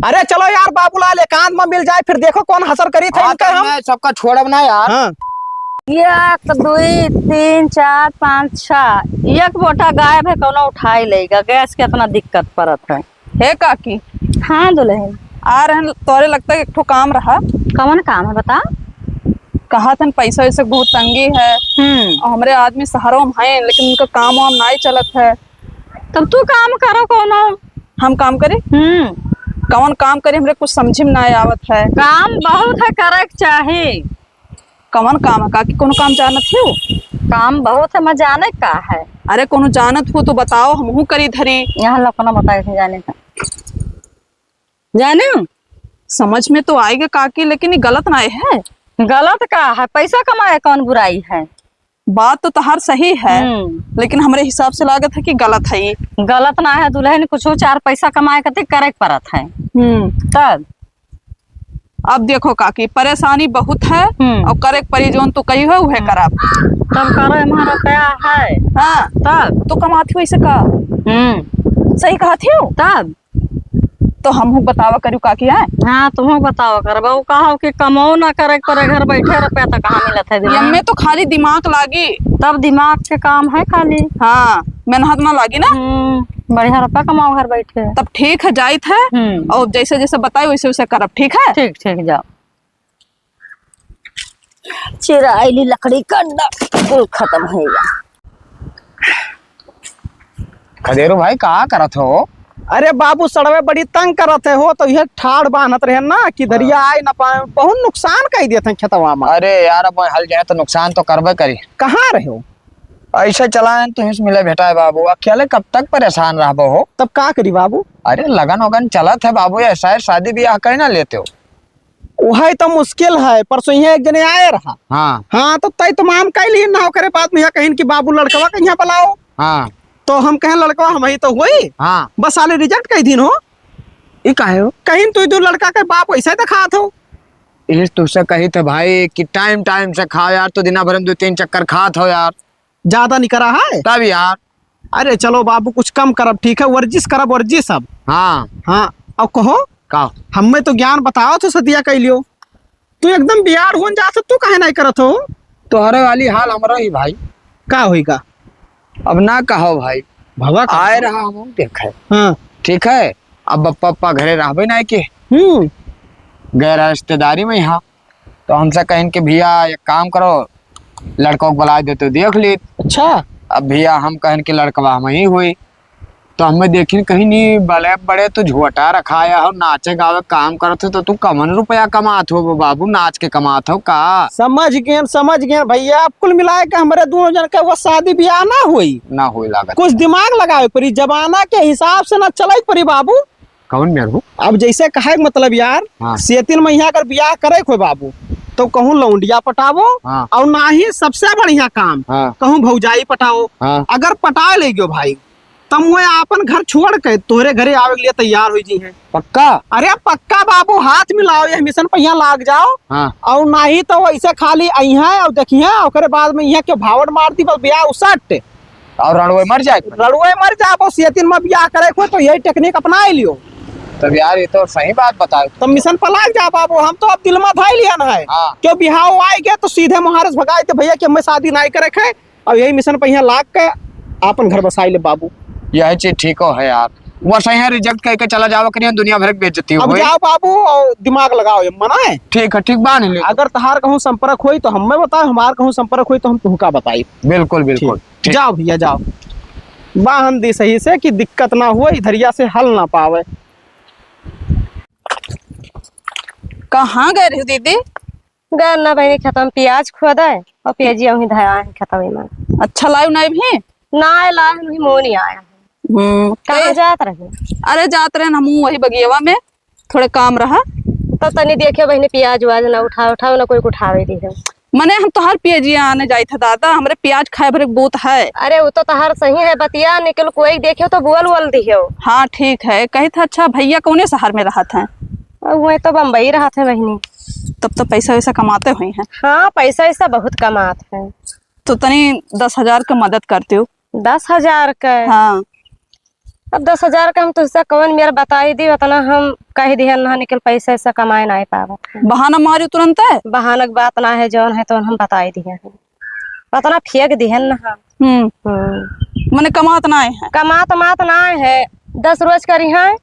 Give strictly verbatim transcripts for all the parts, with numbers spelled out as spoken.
अरे चलो यार, बाबूलाल एकांत में मिल जाए, फिर देखो कौन हसर करी थे हाँ, इनका तो हम। मैं सबका छोड़ब ना यार। हाँ। एक, दुई, तीन, चार, पाँच, छह। एक बोटा गायब है, कौनो उठाई लेगा। गैस के इतना दिक्कत पड़त है। हे काकी। हाँ दुल्हन। आ रहन, तोरे लगता है एक ठो काम रहा। कौन काम है बता? कहा थन पैसा वैसे बहुत तंगी है। हम्म। और हमरे आदमी शहरों में हैं, लेकिन उनका काम वाम नाई चलत है। तब तू काम करो कौनो। हम काम करी? हम्म। कौन काम करी, हमरे कुछ समझी में ना आवत है। काम बहुत है, करे के चाही। कौन काम है काकी? कोनो काम जानत हो? काम बहुत है, मैं जाने का है। अरे कोनो जानत हो तो बताओ, हमहू करी धरी। यहाँ लो, कोनो बताए थे जाने का। जाने? समझ में तो आएगा काकी, लेकिन ये गलत ना है। गलत का है? पैसा कमाए कौन बुराई है? बात तो तहार सही है, हम्म। लेकिन हमरे हिसाब से लागत है कि गलत है ये। गलत ना है दुल्हन, कुछ चार पैसा कमाए खातिर करे के पड़त है। हम्म। तब? अब देखो काकी, परेशानी बहुत है हम्म। और करे के परी, जौन तू कही हो उहे हम्म। करब। तब करो, हमारा रुपया है। हाँ। तब? तू कमाती हो इसे का? हम्म। सही कहती हो? तब? तो हमहू बतावा करू काकी, हैं? हाँ, तुमहू बतावा करबा। वो कहा कि कमाओ ना करे के परे, घर बैठे रुपया तो कहाँ मिलत है दिमाग? एमे तो खाली दिमाग लागी। तब दिमाग के काम है खाली। हाँ, मेहनत ना लागी ना। हम्म, बढ़िया रुपया कमाओ घर बैठे। तब ठीक है, जाइत है। हम्म। और जैसे जैसे बताए वैसे वैसे करब, ठीक है? ठीक, ठीक, जाओ। चिराइली लकड़ी कंडा कुल खत्म होइगा। खदेरू भाई, का करत हो? अरे बाबू, सड़वे बड़ी तंग करत है हो, तो यह ठाड़ बांधत रहे ना कि हाँ। दरिया आए ना पाए, बहुत नुकसान कर देते हैं खेतवा में। अरे यार, अब हल जाए तो नुकसान तो करबे करी। कहाँ रहे हो? ऐसे चला है, तुहीं से मिले भेटा है बाबू, अकेले कब तक परेशान रहबो हो? तब का करी बाबू? अरे लगन वगन चलत है बाबू, ऐसा है शादी ब्याह कहीं ना लेते हो। वही तो मुश्किल है। परसों यहाँ एक जने आए रहा। हाँ। हाँ, तो तय तमाम कैली ना, ओकरे बाद में यहाँ कहिन कि बाबू लड़कवा के यहाँ बुलाओ। हाँ। तो हम कहें लड़कवा हम ही तो हुई। हाँ। बस साले reject कर दीन हो। ई काहे हो? कहिन तू दो लड़का के बाप वैसे दिखात हो। ये तुझसे कही थे भाई कि time time से खाओ यार, तो दिना भर में दो तीन चक्कर खात हो यार। ज्यादा नहीं करा है? तब यार। अरे चलो बाबू, कुछ कम करब, ठीक है, वर्जिश करब, वर्जिश अब। हाँ। हाँ, अब कहो। का? हमें तो ज्ञान बताओ तो सदिया कह लियो। तू एकदम बियार होन जात, तू काहे नहीं करत हो? तोहरे वाली हाल हमरा ही भाई। का होइगा? अब ना कहो भाई। भवा का आए हो? रहा हम देखे। हाँ। ठीक है, अब बप्पा, बप्पा घरे रहबे ना के। हम्म। गए रहा रिश्तेदारी में यहाँ। तो हमसे कहिन कि भैया एक काम करो, लड़कों को बुला देते, देख ली। अच्छा। अब भैया हम कहिन कि लड़कवा हम ही हुई, तो हमें देखिन कहिन बड़े बड़े तो झोटा रखाया हो, नाचे गावे काम करत हो, तो तू कमन रुपया कमात हो बाबू, नाच के कमात हो का? समझ गए, समझ गए भैया, अब कुल मिलाए के हमरे दोनों जन के वो शादी ब्याह ना हुई। ना हुई लागत। कुछ दिमाग लगावे पड़ी, जमाना के हिसाब से ना चले पड़ी बाबू। कौन मेर हो? अब जैसे कहे के मतलब यार, हाँ। सेतिन में यहाँ अगर बियाह करे के होय बाबू, तो कहूँ लौंडिया पटावो, हाँ। और ना ही सबसे बढ़िया काम, हाँ। कहूँ भौजाई पटावो। हाँ। अगर पटाए ले गयो भाई, तब वो आपन घर छोड़ के तोहरे घरे आवे के लिए तैयार हो जी हैं। पक्का? अरे पक्का बाबू, हाथ मिलाओ, ये मिशन पे यहाँ लाग जाओ। हाँ। और ना ही तो वैसे खाली आई हैं और देखी हैं, ओकरे बाद में यहाँ के भावड़ मार दी, बस बियाह उसट। और रणवे मर जाए। रणवे मर जाबो, सेतिन में बियाह करे को तो यही technique अपना लियो। तब यार, ये तो सही बात बताओ। तो मिशन पर लाग जा बाबू, हम तो अब दिल में धाई लिया ना है। हाँ। क्यों बिहाव आए गया तो सीधे महाराज भगाए थे भैया कि हमें शादी नहीं करे खे, और यही मिशन पर यहाँ लाग के आपन घर बसाई ले बाबू। यही चीज ठीक हो है यार, वैसे यहाँ reject करके चला जावा करिए, दुनिया भर की बेइज्जती अब होई। जाओ बाबू और दिमाग लगाओ, ये मना है। ठीक है, ठीक बान है। अगर तहार कहूँ संपर्क होई तो हमें बताओ, हमार कहूँ संपर्क होई तो हम तुहका बताई। बिल्कुल, बिल्कुल। ठीक। ठीक। जाओ भैया, जाओ। बाहन दी सही से कि दिक्कत ना हुए, इधरिया से हल ना पावे। कहाँ गए रही दीदी? गए ना बहिनी, खेतवा में प्याज खोदे और प्याजिया वहीं धया है खेतवा में। अच्छा, लाइव नहीं भी? ना लाए, वही मोनी आया है। हम्म, कहाँ ए- जात रहे? अरे, जात रहे हमहूँ वही बगियवा में। थोड़े काम रहा। तब तनी देखियो बहिनी, प्याज उआज ना उठाओ, उठाओ ना कोई उठावे दी है। मने हम तोहार प्याजिया आने जाइत है दादा, हमरे प्याज खाए भरे बहुत है। अरे वो तो तोहार सही है बतिया, निकल कोई देखियो तो बोल बोल दियो। हाँ ठीक है, कही था। अच्छा भैया कौने शहर में रहत हैं? अब वो तो बम्बई रहत है बहिनी। तब तो पैसा वैसा कमाते हुई हैं। हाँ पैसा वैसा बहुत कमात है। तो तनी दस हजार के मदद करते हो। दस हजार के? हाँ। अब दस हजार का हम तुझसे कौन मेरा बताई दी, उतना हम कह दिहन ना निकल, पैसा ऐसा कमाए ना पावत है। बहाना मारी तुरंत है। बहाना की बात ना है, जौन है तो हम बताई दिहन। उतना फेंक दिहन ना हम। हम्म। हम्म। मने कमात ना है। कमात मात ना है, दस रोज करी है,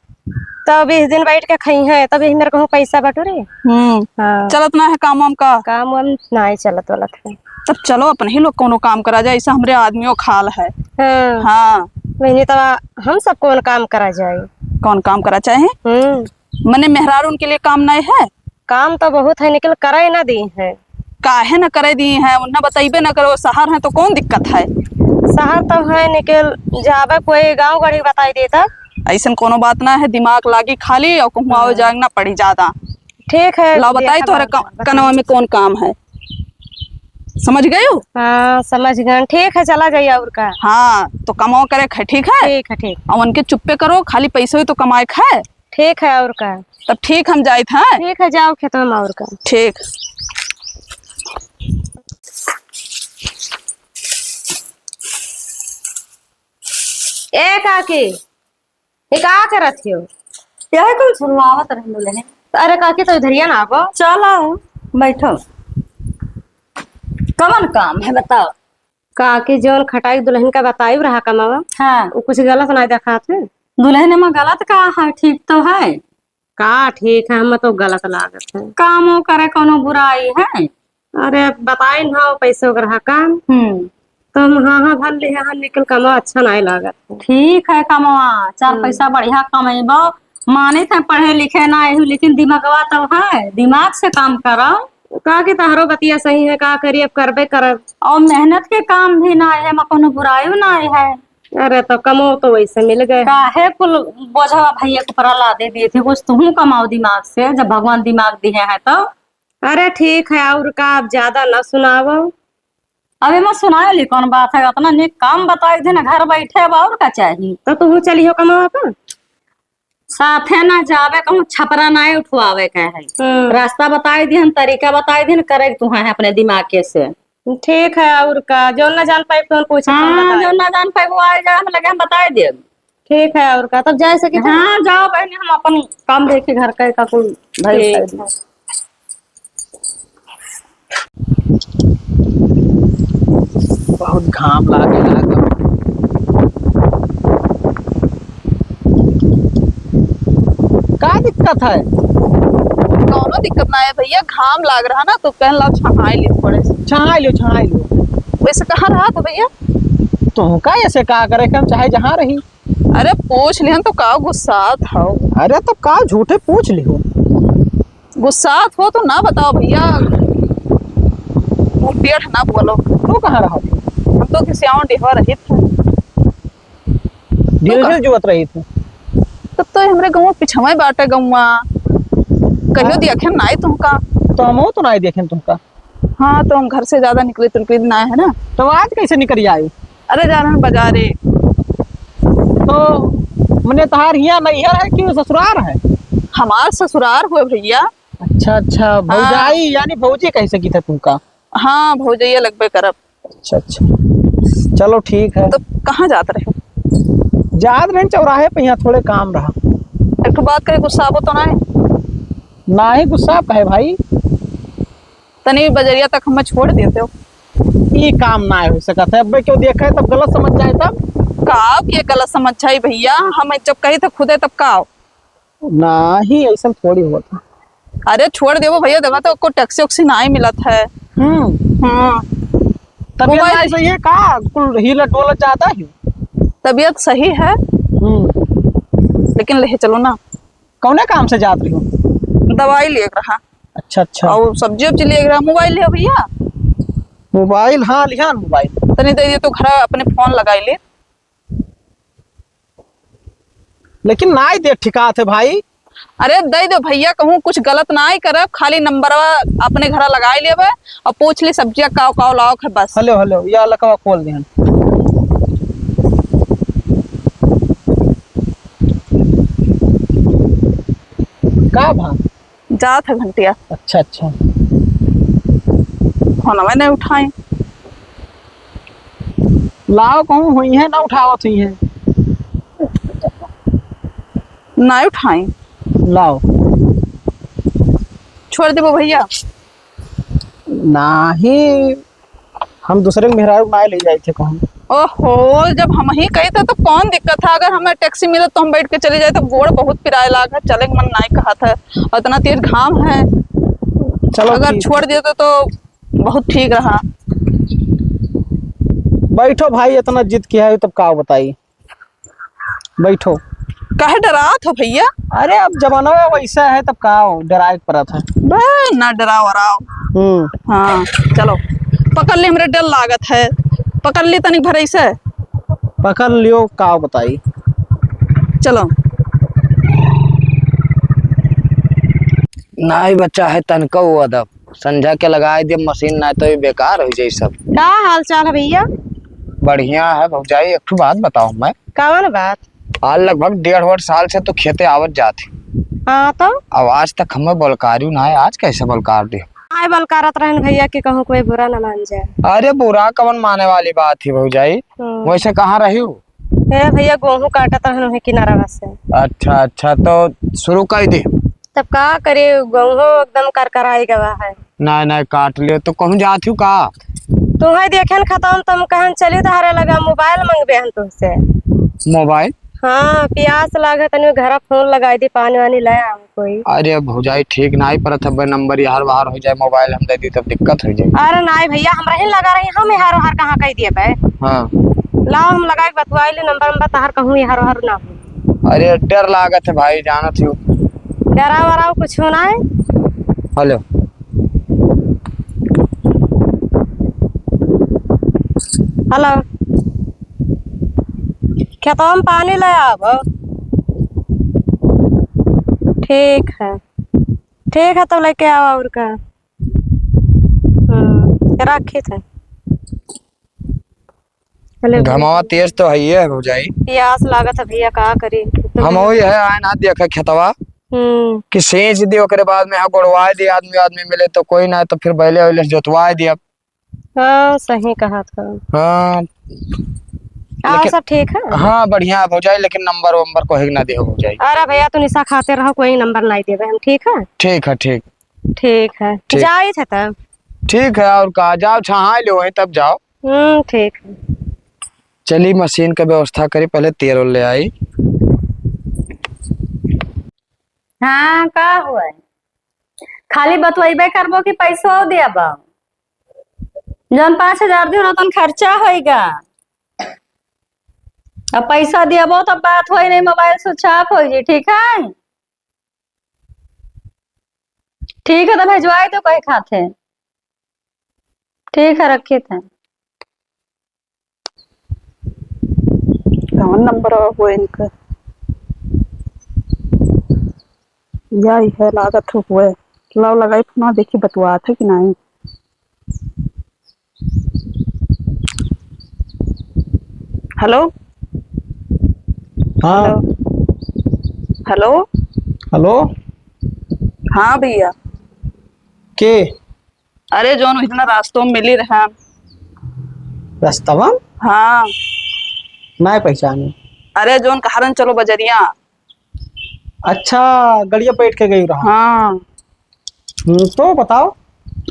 तो बीस दिन बैठ के खाई है, तब यही मेरे कहूँ पैसा बटोरे। हम्म। हाँ। चलत ना है काम वाम का? काम वाम ना ही चलत वलत है। तब चलो, अपने ही लोग कोनो काम करा जाए, ऐसा हमरे आदमियों खाल है। हाँ। हाँ। बहनी, तब हम सब कौन काम करा जाए? कौन काम करा चाहे? हम्म। मने मेहरारू उनके लिए काम नहीं है? काम तो बहुत है, निकल करे ना दी है। काहे ना करे दी है? उन्हें बताइबे ना करो, शहर है तो कौन दिक्कत है? शहर तो है, निकल जावे कोई गाँव गढ़ी बताई देता। ऐसन कोनो बात ना है, दिमाग लागी खाली और कहूँ आओ हाँ। जाए ना पड़ी ज्यादा। ठीक है, लाओ बताई देखा तोहरे बात क-, बता। कनवा में कौन काम है, समझ गयो? हाँ, समझ गए। ठीक है, चला जाइए और का। हाँ, तो कमाओ करे खे, ठीक है? ठीक है, ठीक। और उनके चुप्पे करो, खाली पैसे ही तो कमाए खे। ठीक है, और का। तब ठीक, हम जाइत हैं। ठीक है, जाओ खेतवा में, और का। ठीक। ए काकी, ये का करत हो? यही कुल सुनवावत रहनु लेहे। अरे काकी, तो इधरिया ना आबो। चल आओ, बैठो। कवन काम है बताओ? काकी, जौन खटाई दुल्हन का बताई रहा कमावा, हाँ। वो कुछ गलत ना देखात है? दुल्हन में गलत का है, ठीक तो है। का ठीक है, हमें तो गलत लागत है। कामो करे कोनो बुराई है? अरे बताइन हो पैसो ग्रह का। हम्म। तो हम हाँ हाँ भर लिहे हैं, लेकिन कमवा अच्छा नहीं लागत है। ठीक है, कमवा चार हम्म। पैसा बढ़िया कमेबो, मानित है पढ़े लिखे ना एहू, लेकिन दिमागवा तो है, दिमाग से काम करो। का कि तहरो बतिया सही है, का करी, अब करबे करब। और मेहनत के काम भी ना है, एमा कोनो बुराई ना है। अरे तो कमो तो वैसे मिल गए। काहे कुल बोझवा भैया के ऊपर लादे दिए थे, कुछ तुहू कमाओ दिमाग से, जब भगवान दिमाग दिए हैं तो। अरे ठीक है, और का, अब ज्यादा ना सुनावो। अबे मैं सुनाए ली कौन बात है, इतना नीक काम बताई दे ना, घर बैठे अब और का चाही। तो तुहू चलिहो कमावा पर। साथे ना जावे कहूँ, छपरा ना उठवावे के है। हम्म। रास्ता बताई दिहन, तरीका बताई दिहन, करे के तुहा है अपने दिमाग के से। ठीक है, और का, जौन ना जान पाइब तौन पूछे, तौन हाँ, बताई। जौन ना जान पाइब वो आए जाए, हम लगे हम बताई देब। ठीक है, और का, तब जाए सकी थे? हाँ, जाओ बहनी, हम अपन काम देखे घर का, का कुल भइल ठीक है। बहुत घाम लागे लागल। का दिक्कत है? कौनो दिक्कत ना है भैया, घाम लाग रहा ना तो कहन लाओ छहाई लियो थोड़े से। छहाई लियो, छहाई लियो। वैसे कहाँ रहा था भैया? तो का ऐसे का करे, हम चाहे जहाँ रही। अरे पूछ लिहन तो का गुस्सात हो? अरे तो का झूठे पूछ लिहो। गुस्सात हो तो ना बताओ भैया, मुंह टेढ़ ना बोलो। तू कहाँ रहा थी? हम तो खिसियाओं डेहवा रही थे। ढील तो का? ढील जुवत रही थी। तो, तो हमरे गौवा पिछवे बाटे गौवा। कहियो हाँ। देखेन नाई तुमका। तो हमहू तो नाई देखेन तुमका। हाँ, तो हम घर से ज्यादा निकली तुलकली ना है ना। तो आज कैसे निकल आई? अरे, जा रहे हैं बाजारे। तो मने तहार हियाँ नैहर है कि ससुरार है? हमार ससुरार हुए भैया। अच्छा, अच्छा, हाँ। भौजाई यानी भौजी कह सकी था तुमका? हाँ, भौजैया लगबे करब। अच्छा, अच्छा, चलो ठीक है। तो कहाँ जात रहे? जात रहे चौराहे पे, यहाँ थोड़े काम रहा। एक ठो बात कहे, गुस्साबो तो ना है? ना ही गुस्सा कहे भाई। तनी बजरिया तक हमें छोड़ देते हो। ई काम ना हो सकत है, अब क्यों देखा है तब गलत समझ जाए तब। का के गलत समझ जाए भैया, हम जब कही तो खुदे तब का हो? ना ही ऐसा थोड़ी होता। अरे छोड़ देबो भैया, देखा तो को टैक्सी वैक्सी ना ही मिलत है। हम्म। हाँ। तबीयत मोबाइल नहीं सही है का? कुल हिलत डोलत जाता है। तबीयत सही है। हम्म। लेकिन ले चलो ना। कौने काम से जात रही हो? दवाई लिए रहा। अच्छा, अच्छा। और सब्जी उब्जी लिए रहा। मोबाइल है भैया? मोबाइल, हाँ, लिहान मोबाइल। तनी दे दिए तो घर अपने फोन लगाई ले। लेकिन नाई दे ठिकात है भाई। अरे दे दो भैया, कहूँ कुछ गलत नाई करब, खाली नंबरवा अपने घर लगाई लेबे और पूछ ली सब्जिया काव काव लाओ है बस। हेलो, हेलो, या लकवा खोल दे। का भा? जात है घंटिया। अच्छा, अच्छा। फोनवा नहीं उठाई। लाओ कहूँ हुई है, ना उठावत हुई है। ना उठाई। लाओ। छोड़ देबो भैया। नाही, हम दूसरे के मेहरारू के नाय ले जाई थे कहूँ। ओहो, जब हमही कही थे तो कौन दिक्कत है? अगर हमें टैक्सी मिले तो हम बैठ के चली जाए, तो गोड़ बहुत पिराए लाग है, चले के मन नाय कहत है, और इतना तेज घाम है। चलो अगर ठीक। छोड़ देते तो बहुत ठीक रहा। बैठो भाई, इतना जिद किया है तब का बताई। बैठो। काहे डरात हो भैया? अरे, अब जमाना वैसा है, तब का हो, डराए के पड़त है। बे, ना डराओ, डराओ। हम्म। हाँ, चलो, पकड़ ली, हमरे डर लागत है, पकड़ ली तनिक भर ऐसे। पकड़ लियो, का बताई। चलो। नाई बच्चा है तनको अदब, संझा के लगाए दे मशीन, ना तो ये बेकार हो जाई सब। का हाल चाल है भैया? बढ़िया है भौजाई, एक ठो बात बताओ मैं। कवन बात? आज लगभग डेढ़ वर्ष साल से तू खेते आवत जात ही। हाँ तो? अब आज तक हमें बलकारियो ना है, आज कैसे बलकार दे? आए बलकारत रहन भैया कि कहूँ कोई बुरा ना मान जाए। अरे बुरा कवन माने वाली बात ही भौजाई, हम्म। वैसे कहाँ रही हो? ए भैया, गेहूं काटत रहन वही किनारवा से। अच्छा, अच्छा, तो शुरू कर दे। तब का करे, गेहूं एकदम करकराई गवा है। नाय, नाय, काट लियो। तो कहूँ जात हूँ का? तुम्हें देखेन खतम, तुम कहन चली तहरे लगा मोबाइल मंगबे हन तुमसे। मोबाइल? हाँ, प्यास लागे तनी घर फोन लगाई दी, पानी वानी ले आओ। कोई। अरे भौजाई, ठीक नाई परत है, नंबर यार बाहर हो जाए, मोबाइल हम दे दी तब दिक्कत हो जाए। अरे नाई भैया, हम रही लगा रही, हम यार बाहर कहाँ कह दिए बे? हाँ। लाओ हम लगाए के बतवाई ले नंबर, नंबर तहार कहूँ यार बाहर ना हो। अरे डर लागत है भाई, जानत हो। डरा वरा कुछ हो ना है। हेलो। हेलो। खेतवा में पानी ले आब। ठीक है, ठीक है, तो लेके आओ और का। हम्म, रखी थे। हेलो। घमावा तेज तो है ही है भौजाई। प्यास लागत है भैया, का करी? हम वही है, आए ना देखे खेतवा हम्म। कि सेच दे, ओकरे बाद में यहाँ गोड़वाए दे, आदमी, आदमी मिले तो कोई ना, तो फिर बैले वैले से जोतवाए दे अब। हाँ, सही कहा था। हाँ। और लेकिन सब ठीक है? हाँ, बढ़िया है भौजाई, लेकिन नंबर वंबर को है ना दियो भौजाई। अरे भैया, तू निशा खाते रहो, कोई नंबर नहीं देवे हम, ठीक है? ठीक है, ठीक। ठीक है, ठीक। जाई थे तब। ठीक है, और का, जाओ छहाई लो वहीं, तब जाओ। हम्म, ठीक है। चली, मशीन के व्यवस्था करी, पहले तेल ओल ले आई। हाँ, का हुआ है? खाली बतवैबे करबो कि पैसो देबो? जौन पाँच हजार दियो ना, तौन खर्चा होइगा। अब पैसा देबो तब बात होई, नहीं मोबाइल स्विच ऑफ होई जी, ठीक है? ठीक है, तो भेजवाई तो कहे खाते। ठीक है, रखित है। कौन नंबर हुए इनका? या इहे लागत हो हुए। लाओ लगाई फोन, देखी बतवात है कि नहीं। हेलो। हाँ। हेलो। हेलो। हेलो। हाँ भैया। के? अरे, जौन इतना रास्तों में मिली रहा। रास्तवा में? हाँ। नाय पहचानी। अरे, जौन कहारन चलो बजरिया। अच्छा, गड़िया बैठ के गई रहा। हाँ। हम्म, तो बताओ।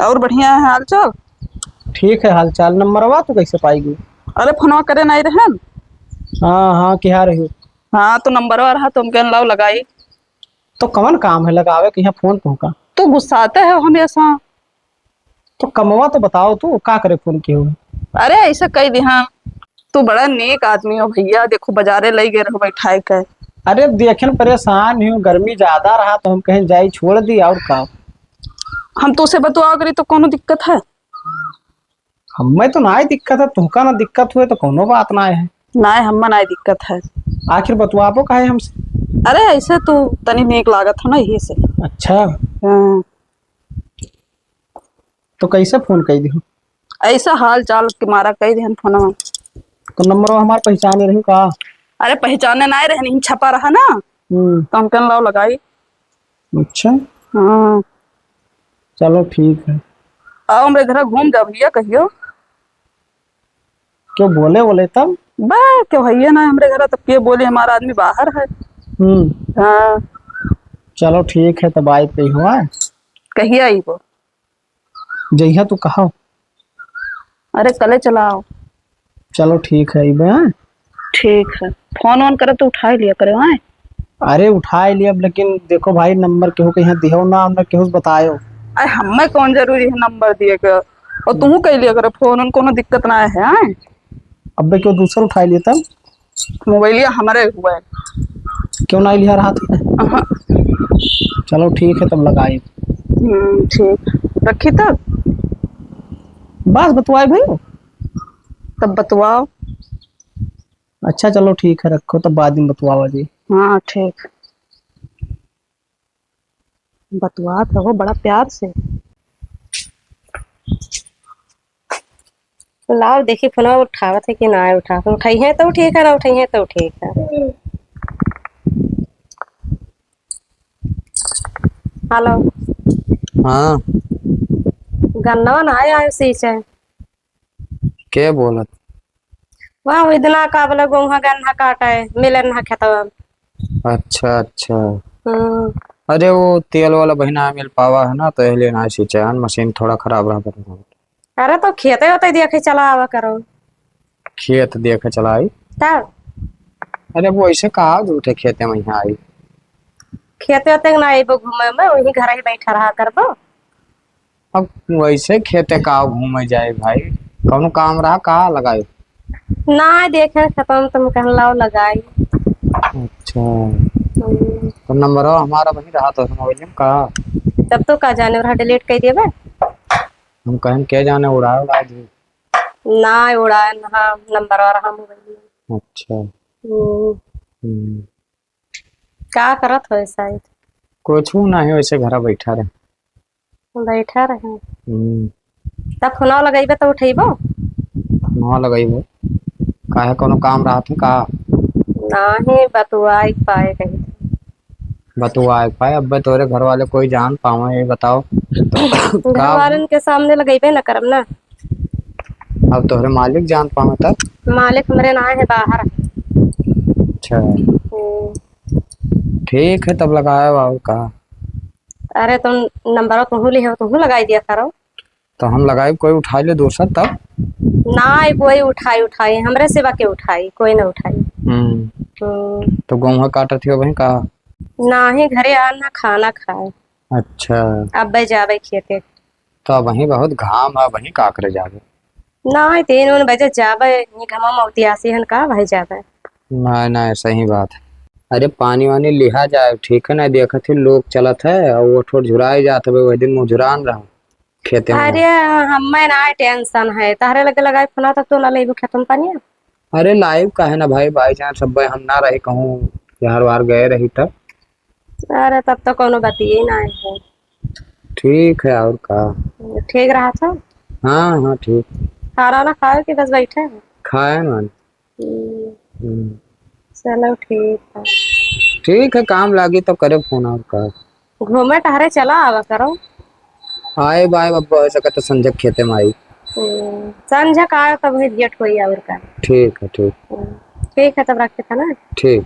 और बढ़िया है हाल चाल? ठीक है हाल चाल। नंबरवा तू कैसे पाएगी? अरे, फोनवा करे नहीं रहन। हाँ, हाँ, किहा रही। हाँ, तो नंबरवा रहा, तुम कहन लाओ लगाई। तो कवन काम है लगावे के यहाँ फोन तुमका? तू गुस्साते हो हमेशा। तो कमवा तो बताओ तू, का करे फोन किए हुए? अरे, ऐसा कह दिहा, तू बड़ा नेक आदमी हो भैया, देखो बाजारे लई गए रहो बैठाए के। अरे, देखेन परेशान हूँ, गर्मी ज्यादा रहा तो हम कहें जाई छोड़ दी, और का? हम तो उसे बतवा करी तो कोनो दिक्कत है? हमें तो ना दिक्कत है, तुमका ना दिक्कत हुए तो कोनो बात ना है। ना, हमें ना दिक्कत है। आखिर बतवाबो काहे हमसे? अरे, ऐसे तू तनी नेक लागत हो ना, यही से। अच्छा। हाँ। तो कैसे फोन कर दियो? ऐसा हाल चाल के मारा कह दिहन फोनवा। तो नंबर हमार पहचाने रही का? अरे पहचाने ना रहन, इन छपा रहा ना। हम्म। तो हम कहन लाओ लगाई। अच्छा। हाँ। चलो ठीक है। आओ हमरे घर घूम जाओ भैया कहियो। क्यों बोले बोले तब? बा, क्यों है ये ना हमरे घर, तब के बोले हमारा आदमी बाहर है। हम्म। हाँ। चलो ठीक है, तब आइब कहियो, हाँ? कहिया आइबो? जहिया तू कहो। अरे कले चलाओ। चलो ठीक है, अइबे, हाँ? ठीक है, फोन वोन करे तो उठाए लिया करे, हाँ? अरे उठाए लिया, लेकिन देखो भाई, नंबर केहू के यहाँ दिहो ना, हमने केहू से बतायो। अरे हमें कौन जरूरी है नंबर दिए के, और तू कह लिया करे फोन वोन, कोनो दिक्कत ना है, हाँ? अबे क्यों दूसर उठाए लिया तब? मोबाइलिया हमरे हुआ है। क्यों ना लिया रहा था? अहाँ। चलो ठीक है, तब लगाई। हम्म, ठीक। रखी तब? बस बतवाए भाई। तब बतवाओ। अच्छा चलो ठीक है, रखो, तब बाद में बतवाओ जी। हाँ ठीक। बतवात रहो बड़ा प्यार से। लाओ देखी फोनवा उठावत है कि ना उठावत। उठाई है तो ठीक है, ना उठाई है तो ठीक है। हेलो। हाँ। गन्नवा ना आयो, आयो सींचे। के बोलत? वाह, वो इतना का बोला, गोहा गन्ना काटे, मिले ना खेतवा। अच्छा, अच्छा। हम्म। अरे, वो तेल वाला बहिना मिल पावा है ना, तो इसलिए ना सींचे, मशीन थोड़ा खराब रहा। अरे, तो खेते होते देखे चला आवा करो। खेत देखे चलाई? तब? अरे, वो ऐसे कहा झूठे खेते में यहाँ आई? खेते होते ना आइबो घूमे में, वही घर ही बैठा रहा करबो। अब वैसे खेते का घूमे जाए भाई, कौनो काम रहा का लगाए? ना देखे खत्म, तुम कहन लाओ लगाई। अच्छा। हम्म। तो नंबरवा हमारा वही रहा तो मोबाइल में का? तब तो का जाने रहा, डिलीट कर दिए बे। हम कहन के जाने उड़ाए उड़ाए दे। ना उड़ाए ना, नंबरवा रहा मोबाइल में। अच्छा। हम्म। हम्म। का करत हो ऐसा ही? कुछ ना है, वैसे घरा बैठा रहे। बैठा रहे। हम्म। तब फोनवा लगइबे तो उठइबो? फोनवा लगइबे। काहे, कोनो काम रहत है का? नाहीं, बतुआए के पाए कही। बतुआए के पाए? अब्बे तोरे घर वाले कोई जान पावे, ये बताओ। घर का? वालन के सामने लगइबे न करब ना। अब तोहरे मालिक जान पावे तब? मालिक हमरे ना है, बाहर है। अच्छा। हम्म। ठीक है, तब लगाए और का। अरे, तुम नंबरवा तुहू लिहे हो, तुहू लगाई दिया करो। तो हम लगाई, कोई उठाई ले दूसर तब? ना, कोई उठाई, उठाई, हमरे सिवा के उठाई, कोई ना उठाई। हम्म। हम्म। तो गोहूँ काटत हो वहीं का? नाही, घरे आ ना खाना खाए। अच्छा। अब्बे जाबे खेते। तो वहीं बहुत घाम है, वहीं का करे जाबे? नाही, तीन उन बजे जाबे, ये घमा मौतियासी हन का भाई जाबे? नाही, नाही, सही बात है। अरे पानी वानी लिहा जाए, ठीक है ना, देखत ही लोग चलत है और वो ठोर झुराए जात हवे, वही दिन मुझुरान रहा खेते में। अरे हमें ना टेंशन है, तहरे लगे लगाई फोना तब तो ना लेबू खेतन पानी। अरे लाइव काहे ना भाई, भाई जान सब हम ना रही कहूँ, यार वार गए रही तब। अरे तब तो कोनो बतिये ना है। ठीक है, और का? ठीक रहा था? हाँ, हाँ, ठीक। खाना ना खाए कि बस बैठे हैं? खाए मान। हम्म। हम्म। चलो ठीक है। ठीक है, काम लागी तो करे फोन और का। घूमे टहरे चला आवा करो। आए बाय बब्बा, हो सके तो संझक खेते में आई। हम्म, संझक आए तब ही भेंट होई और का। ठीक है, ठीक। हम्म, ठीक है, तब रखे था ना। ठीक।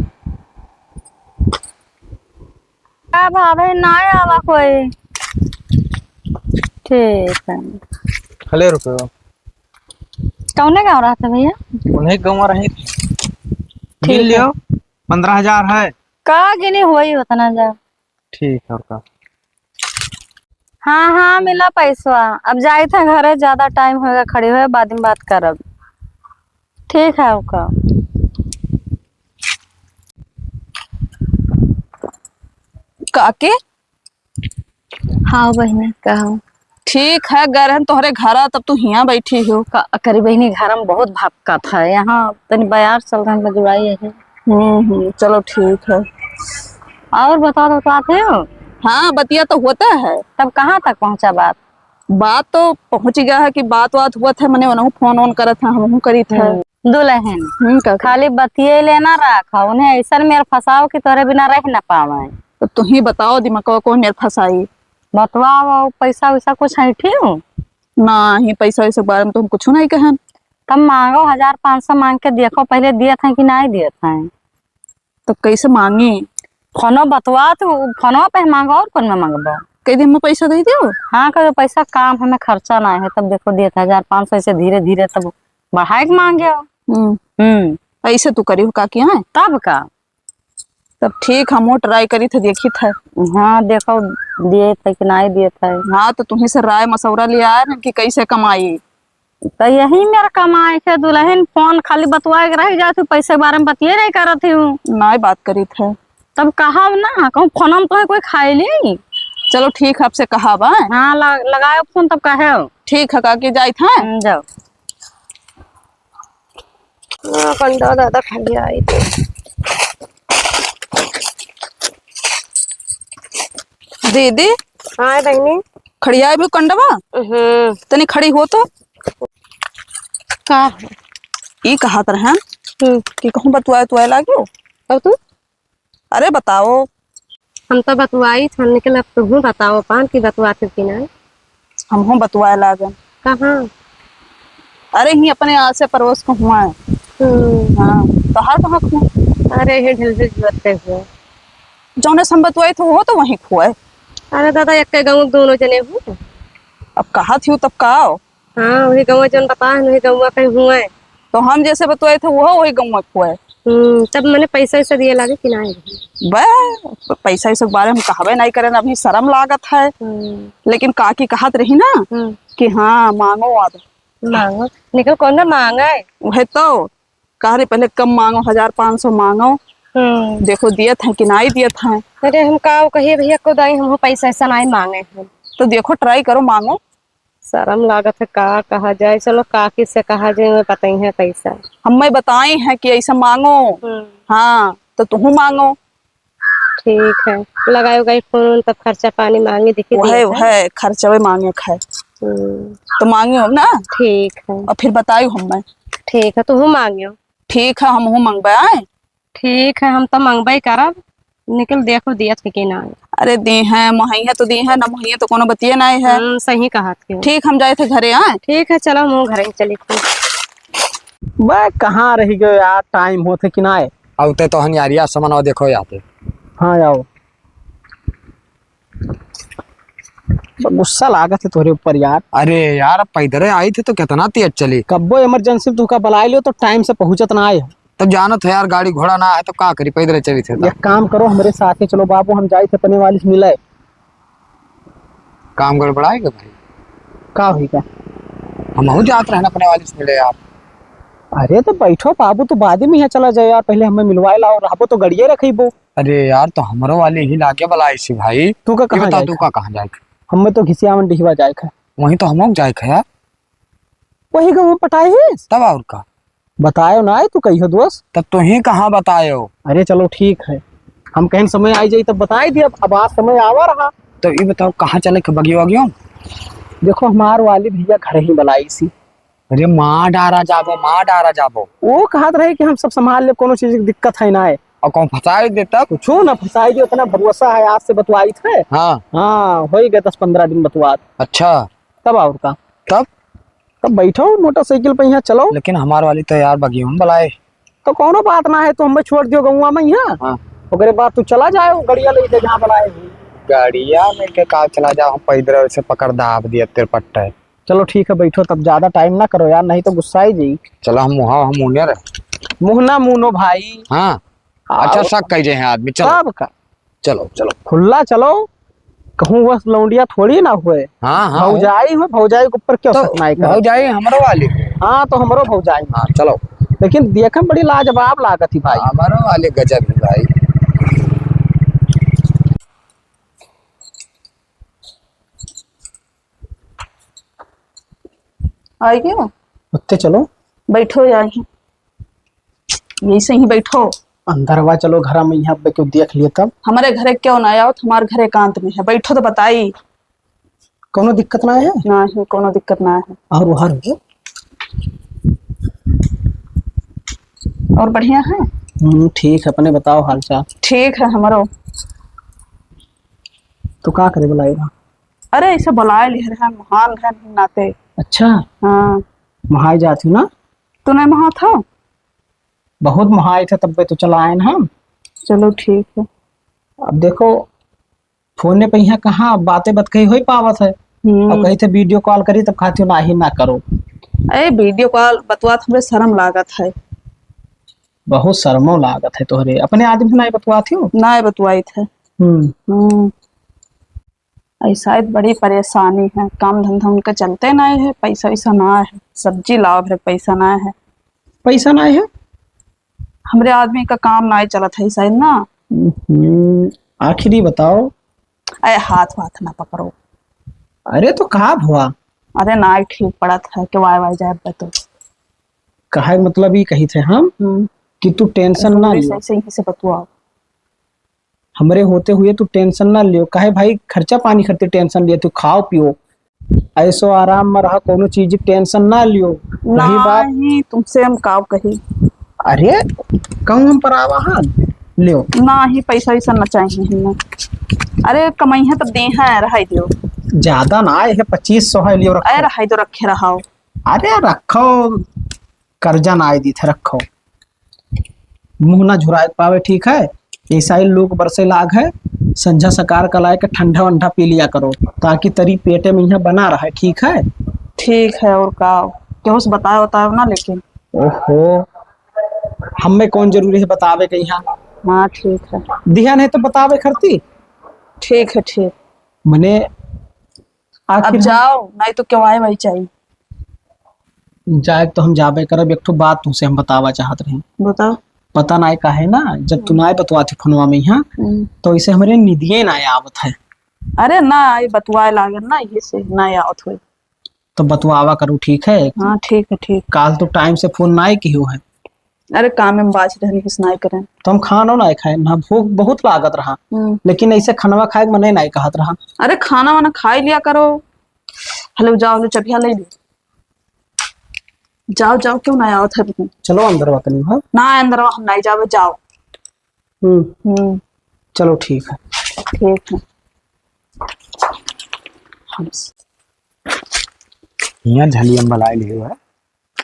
का भावे ना आवा कोई। ठीक है। हले रुको। कौने गाँव रहते भैया? उन्हीं गाँव रही थी। ठीक गिन है। लियो, पन्द्रह हजार है। का गिनी होई उतना जा। ठीक है, और का? हाँ, हाँ, मिला पैसवा। अब जाई था घरे, ज्यादा टाइम होएगा खड़ी हुए, बाद में बात करब। ठीक है, ओका। काके? हाँ बहिनी, कहो। ठीक है, गए रहन तोहरे घरा, तब तू हियाँ बैठी हो। का करी बहिनी, घर में बहुत भक्कत है, यहाँ तनी बयार चल रहे हैं, बजुआई है। हम्म, हम्म, चलो ठीक है। और बताओ, तो आते हो? हाँ, बतिया तो होता है। तब कहाँ तक पहुँचा बात? बात तो पहुँच गया है कि बात वात हुआ था, मने उन्हों फोन वोन करत है, हमहूँ करी था। हम्म। दुल्हन, हम्म, का खाली बतिये लेना रखा, उन्हें ऐसन मेर फंसाओ कि तोरे बिना रह ना पावे। तो तू ही बताओ, दिमागवा कौन मेर फंसाई? बतवाओ, पैसा वैसा कुछ ऐठी हो? नाही, पैसा वैसा के बारे में तो हम कुछ नहीं कहन। तब मांगो, हजार पाँच सौ मांग के देखो, पहले दियत हैं कि नहीं दियत हैं। तो कैसे मांगी? फोनो बतवा तू, फोनो पे मांगो और कौन में मांगबो? कह दे, हमें पैसा दे दियो। हाँ, कह दे, पैसा काम हमें खर्चा ना है, तब देखो दिए थे हजार पाँच सौ, ऐसे धीरे धीरे तब बढ़ाए के मांगे हो। हम्म। हम्म। ऐसे तू करी हो काकी, हाँ? तब का? तब ठीक, हम वो try करी थे, देखी थे। हाँ, देखो, दिए थे कि नहीं दिए थे। हाँ, तो तुम्ही से राय मशवरा लिया है ना कि कैसे कमाई। तो यही मेरा कमाई के दुल्हन, फोन खाली बतवाए के रह जात हूँ, पैसे के बारे में बतिये नहीं करत हूँ। नहीं बात करी थे। तब कहा ना, कहूँ फोन में तो कोई खाए ली। चलो ठीक है, आपसे कहा बा। हाँ, ल-, लगाए फोन तब कहे हो। ठीक है, काकी जाई थे। हम्म, जाओ। हाँ, कंडा दादा खड़िया आई तो। दीदी। हाँ, बहनी। खड़िया भी कंडवा? हम्म। तनी खड़ी हो तो। का? ई कहत रहन हम्म। कि कहूँ बतुआए तुआए लाग्यो। अब तू? अरे बताओ। हम तो बतुआई थन, लेकिन अब तुहूँ बताओ पान कि बतुआत हो कि ना? हमहूँ बतुआए लागन। कहाँ? अरे, ही अपने आसे पड़ोस को हुआ है। हम्म। हाँ, तोहार कहाँ खुआ? अरे, ही ढिलढिल जुअते हुए। जौने से हम बतुआई थे, वो तो वहीं खुआ है। अरे दादा, एक गाँव दोनों जने हो। अब कहा थी तब का हो? हाँ, वही गौवा जौन बता है, वही गौवा कहीं हुआ है। तो हम जैसे बतवाए थे, वो वही गौवा को है। हम्म, तब मने पैसा वैसा दिए लागे कि ना? बे, पैसा वैसा के बारे में कहबे नहीं करें, अभी शर्म लागत है। हम्म। लेकिन काकी कहत रही ना हम्म। कि हाँ, मांगो आद। मांगो? निकल कौन ना मांगा है? वह तो कह रहे पहले कम मांगो, हजार पाँच सौ मांगो। हम्म। देखो दियत है कि नहीं दियत है। अरे हम का कहिए भैया को दाई, हम पैसा ऐसा नहीं मांगे हैं। तो देखो try करो, मांगो। शर्म लागत है, का कहा जाए। चलो, काकी से कहा जाए, मैं बताई है कैसा। हम मैं बताई है कि ऐसा मांगो। हम्म। हाँ, तो तुहू मांगो। ठीक है, लगाए उगाए फोन, तब खर्चा पानी मांगे, देखी वह, दिया है। वह खर्चवे मांगे खाए। हम्म। तो मांगे हम ना। ठीक है। और फिर बताई हम मैं। ठीक है, तुहू मांगियो। ठीक है, हमहू मंगबे आए। ठीक है, हम तो मंगबे करब, निकल देखो दियत है कि ना। अरे दी है, मुहैया तो दी है, ना मुहैया तो कोनो बतिये ना है। हम्म, सही कहत हो। ठीक, हम जाए थे घरे, आए। ठीक है, चलो, हम घरे ही चली थी। बे, कहाँ रह गयो यार, time होते कि ना आए। अब ते तो हन यारिया समनवा देखो यहाँ पे। हाँ, आओ। तो गुस्सा लागत है तोहरे ऊपर यार। अरे यार, अब पैदल आई थे तो कितना तेज चली। कब्बो emergency में तुका बुलाए लियो तो time से पहुँचत ना आए। तब जानत है यार, गाड़ी घोड़ा ना है तो का करी, पैदल चली थे तो। एक काम करो, हमरे साथे चलो बाबू, हम जाई थे अपने वाली से मिले। काम गड़बड़ाएगा भाई। का होई का? हमहू जात रहन अपने वाली से मिले यार। अरे तो बैठो बाबू, तो बाद में यहाँ चला जाए यार, पहले हमें मिलवाए लाओ, रहबो तो गड़िए रखेबो। अरे यार, तो हमरो वाली ही लागे वाला ऐसी भाई। तू का ये कहाँ बता, जाए तू का? का कहाँ जाए का? हमें तो घिसियावन डिहवा जाए का। वहीं तो हम लोग जाए का यार। वही गाँव में पटाए है। तब और का? बतायो ना आए तू कहियो दोस्त। तब तो ही कहाँ बतायो? अरे चलो ठीक है, हम कहन समय आई जाई तब बताई दिया। अब, अब आज समय आवा रहा। तो ये बताओ कहाँ चले के बगियो वगियो? देखो हमार वाली भैया घर ही बलाई सी। अरे माँ डारा जाबो, माँ डारा जाबो। वो कहत रहे कि हम सब संभाल ले, कोनो चीज की दिक्कत है ना है। और कौन फंसाई दे तब? कुछो ना फंसाई दे, इतना भरोसा है, आज से बतवाई थे। हाँ। हाँ, हो ही गए दस पन्द्रह दिन बतवात। अच्छा। तब और का? तब? तब बैठो मोटरसाइकिल पे यहाँ चलो। लेकिन हमार वाली तो यार बगियो में बलाए। तो कोनो बात ना है, तू हमें छोड़ दियो गौवा में यहाँ। हाँ। ओकरे बाद तू चला जाए, वो गड़िया लेके जहाँ बलाए। गड़िया लेके का चला जाओ, हम पैदल से पकड़ दाब दिया तेरे पट्टे। चलो ठीक है, बैठो तब, ज्यादा time ना करो यार, नहीं तो गुस्सा ही जाई। चलो हम मुहा, हम मुने रहे। मुँह ना मुनो भाई। हाँ। अच्छा, शक कई जे हैं आदमी, चलो। तब का? चलो, चलो। खुला चलो, कहूँ बस लौंडिया थोड़ी ना हुए। हाँ, हाँ। भौजाई हुए, भौजाई के ऊपर क्यों तो शक ना करे? भौजाई हमरो वाली। हाँ, तो हमरो भौजाई। हाँ, चलो। लेकिन देखे में बड़ी लाजवाब लागत ही भाई। हमरो वाली गजब ही भाई। आई गयो? उत्ते चलो। बैठो यार। यही से ही बैठो। अंदरवा चलो, घर में यहाँ पे क्यों देख लिए तब? हमारे घरे क्यों ना आओ, हमारे घर एकांत में है, बैठो तो बताई। कोनो दिक्कत ना है? ना है, कोनो दिक्कत ना है। और बाहर हो? और बढ़िया है? हम्म, ठीक है, अपने बताओ हाल चाल। ठीक है हमरो। तो का करे बुलाए रहा? अरे ऐसे बुलाए लिहे रहा, महान है नाते। अच्छा। हाँ। महाए जाती हूँ ना? तू नहीं महात हो? बहुत महाए थे, तब्बे तो चला आए ना हम। चलो ठीक है। अब देखो, फोने पे यहाँ कहाँ बातें बतकही होइ पावत है। हम्म। अब कही थे video call करी, तब कहती हो नाही ना करो। अरे video call बतवात हमरे शर्म लागत है। बहुत शर्मो लागत है तोहरे। अपने आदमी से नाही बतवात हो? नाही बतवाइत है। हम्म। हम्म। ऐसा ही बड़ी परेशानी है, काम धंधा उनका चलते नाही है, पैसा वैसा नाही है, सब्जी लाओ भरे पैसा नाही है। पैसा नाही है? हमरे आदमी का काम नाही चलत है शायद ना। हम्म, आखिरी बताओ। अरे हाथ वाथ ना पकड़ो। अरे तो का भवा? अरे नाही ठीक पड़त है कि वाई वाई जाए तो। कहे मतलब ई कही थे हम हम्म। कि तू tension ना लियो। ऐसे, ऐसे बतुआओ। हमरे होते हुए तू tension ना लियो। काहे भाई, खर्चा पानी खातिर tension लियो, तू खाओ पियो, ऐसो आराम में रहा, कोनो चीज की tension ना लियो। रही बात नाही, तुमसे हम काव कही। अरे, कहूँ हम परावा हन, लियो। नाही, पैसा वैसा ना चाहिए हमें। अरे, कमइहैं तब देहैं, रहाई दियो। ज्यादा ना आए है, पच्चीस सौ है, लियो, रखो। अरे, रहाई दो, रखे रहाओ। अरे, रखो, कर्जा ना आए दी थे, रखो। मुँह ना झुराए पावे, ठीक है? ईसाई लोग बरसे लाग है, संझा सकार कलाए के ठंडा वंडा पी लिया करो, ताकि तरी पेटे में यहाँ बना रहे, ठीक है? ठीक है, और का? केहू से बताए बताए ना, लेकिन। ओहो, हमें कौन जरूरी है बतावे के यहाँ? हाँ, ठीक है। दिया नहीं तो बतावे खरती। ठीक है, ठीक। मने अब आखिर हम जाओ, नहीं तो केवाई वाई चाहिए। जाए तो हम जाबे करब, एक ठो बात तुमसे हम बतावा चाहत रही। बताओ। पता नाय काहे ना, जब तू हम्म। नाय बतवाती फोनवा में यहाँ, हम्म। तो इसे हमरे निदिये नाय आवत है। अरे ना, ये बतवाए लागन ना, ये से नाय आवत होई। तो बतवावा करू, ठीक है? हाँ, ठीक है, ठीक। काल तो time से फोन नाय किहो है। अरे काम में बाझ रहन, किस नाय करें। तो हम खानो नाय खाए ना, भूख बहुत लागत रहा, हम्म। लेकिन ऐसे खनवा खाए के मने नाय कहत रहा। अरे खाना वाना खाई लिया करो। हेलो, जाओ, लो, चबिया ले लो। जाओ, जाओ, क्यों ना आवत है तुम? चलो अंदर बात नहीं है। ना, अंदर हम नहीं जावे, जाओ। हम्म। हम्म। चलो, ठीक है। ठीक है। हम यहाँ झलियम बलाई लियो है।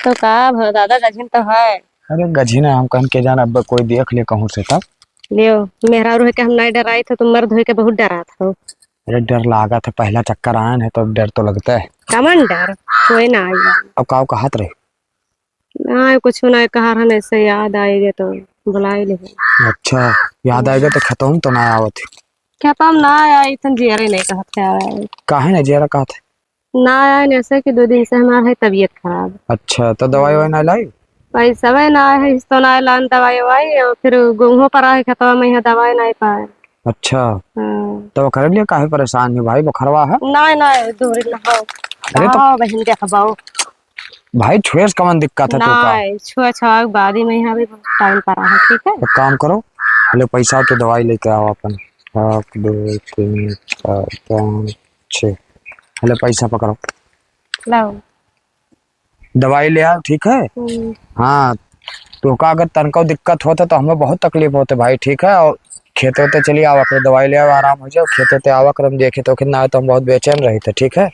तो का भ-, दादा गझिन तो है। अरे गझिन है, हम कहन के जान अब कोई देख ले कहूँ से तब। लियो, मेहरारू है कि हम नहीं डराई थे, तुम मर्द हो के बहुत डरात हो। अरे डर लागत है, पहला चक्कर आयन है तो डर तो लगता है। कमन डर, कोई ना आई। अब काऊ कहत रहे? ना, कुछ ना कहा रहन, ऐसे याद आएगे तो बुलाई ले। अच्छा, याद आएगा तो खेतों तो ना आवत है। खेतों ना आई, इतन जियरे नहीं कहत है। काहे ना जियरा कहत है? ना आए, जैसे कि दो दिन से हमार है तबीयत खराब। अच्छा, तो दवाई हम्म। ववाई ना लाई? पैसा वही ना है, इस तो ना लान दवाई ववाई, और फिर गेहूं पर आए खेतवा में यहाँ दवाई नहीं पाए। अच्छा। हाँ। तो ओकरे लिए काहे परेशान है भाई, बुखरवा है? नहीं, नहीं, दूर ना हो। अरे तो हाँ, बहन देखबाओ। भाई, छुए से कवन दिक्कत है तोका? नहीं, छुआ छुआ के बाद ही में यहाँ भी टाइम पर है, ठीक है? एक काम करो, ले पैसा तो दवाई लेके आओ अपन। एक, दो, तीन, चार, पाँच, छः। हेलो, पैसा पकड़ो। लाओ। दवाई ले आओ, ठीक है? हम्म। हाँ, तोका अगर तनको दिक्कत होता तो हमें बहुत तकलीफ होते भाई, ठीक है? और खेते वेते चली आवा करो, दवाई ले आओ, आराम हो जाओ, खेते वेते आवा करो, हम देखे तो कितना है तो हम बहुत बेचैन रही थे, ठीक है?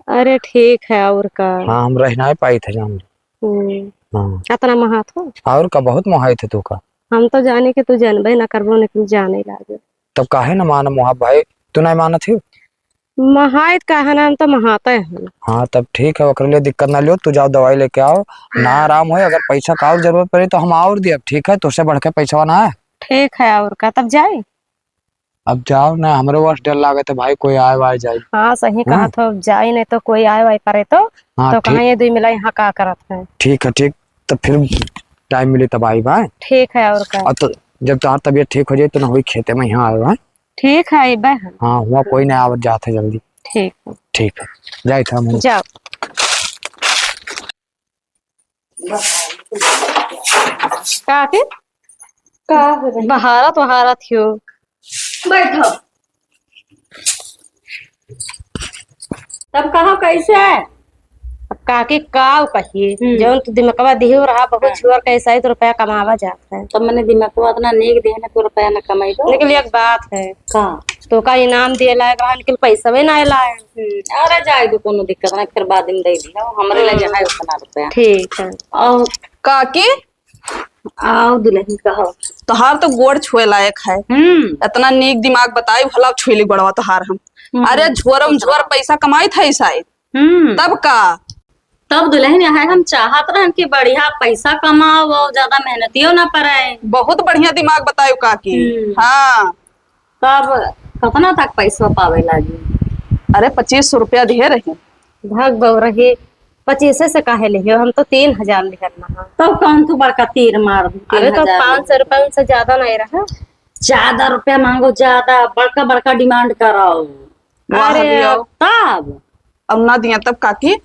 अरे ठीक है, और का? हाँ, हम रह नहीं पाई थे जान। हम्म। हाँ। अतना महात हो? और का, बहुत मोहाई थे तोका। हम तो जाने कि तू जानबे ना करबो, लेकिन जाने लागे। तब काहे ना मानम मोहा भाई, तू नहीं मानत हो? महाइत का है ना, हम तो महाते हैं। हाँ, तब ठीक है, ओकरे लिए दिक्कत ना लियो, तू जाओ दवाई लेके आओ, ना आराम होए, अगर पैसा का और जरूरत पड़े तो हम और दियब, ठीक है? तोसे बढ़ के पैसा ना है। ठीक है, और का, तब जाए? अब जाओ ना, हमरे बस डर लागत है भाई, कोई आए वाए जाए। हाँ, सही हाँ? कहा तो, अब जाए नहीं तो कोई आए वाए परे तो, हाँ, तो ठीक। कहाँ ये दुई मिला यहाँ का करत है? ठीक है, ठीक, तो फिर टाइम मिली तब आई बा। ठीक है, और का? और तो जब तोहार तबीयत ठीक हो जाए तो ना हुई खेते में यहाँ आए बा। ठीक है, अइबे हम। हाँ, हुआ कोई ना आवत जात है जल्दी। ठीक है। ठीक है, जाइत हम। जाओ। काकी? का हो गइल? बहारत, बहारत हो। बैठो। तब कहो कैसे? अब काकी काव कहिए, हम्म। जौन तू दिमकवा दिहे रहा, बहुत हाँ। छुअर कैसा ही तो रुपया कमावा जात है। तब मैंने दिमकवा इतना नीक दिहे ना, तू रुपया ना कमाई दो। लेकिन एक बात है। का? तोका इनाम दिए लायक रहा, लेकिन पैसवे ना लाए। हम्म, अरे जाए दो, कोनो दिक्कत ना, फिर बाद में दे दियो, हमरे लगे हम्म। है उतना रुपया। ठीक है। और काकी? आओ दुलहिन, कहो। तोहार तो गोड़ छुए लायक है। हम्म। इतना नीक दिमाग बताई, भला छुए ली गोड़वा तोहार हम। हम्म। अरे, झोरम झोर पैसा कमाइत है शायद। हम्म। तब का? तब दुलहिन, यह हम चाहत रहन कि बढ़िया पैसा कमाओ और ज्यादा मेहनतियो ना पड़े। बहुत बढ़िया दिमाग बतायो काकी। हम्म। हाँ। तब कितना तक पैसा पावे लागी? अरे, पच्चीस सौ रुपया दिहे रही। भाग बउरही, पच्चीसे से काहे लिहियो? हम तो तीन हजार लिहल रहा। तब कौन तू बड़का तीर मार दू, अरे, तो तीन हजार पाँच सौ रुपया से ज्यादा नहीं रहा। ज्यादा रुपया मांगो, ज्यादा बड़का बड़का demand कराओ। वाह अरे, लियो। तब? अब ना दिया तब काकी?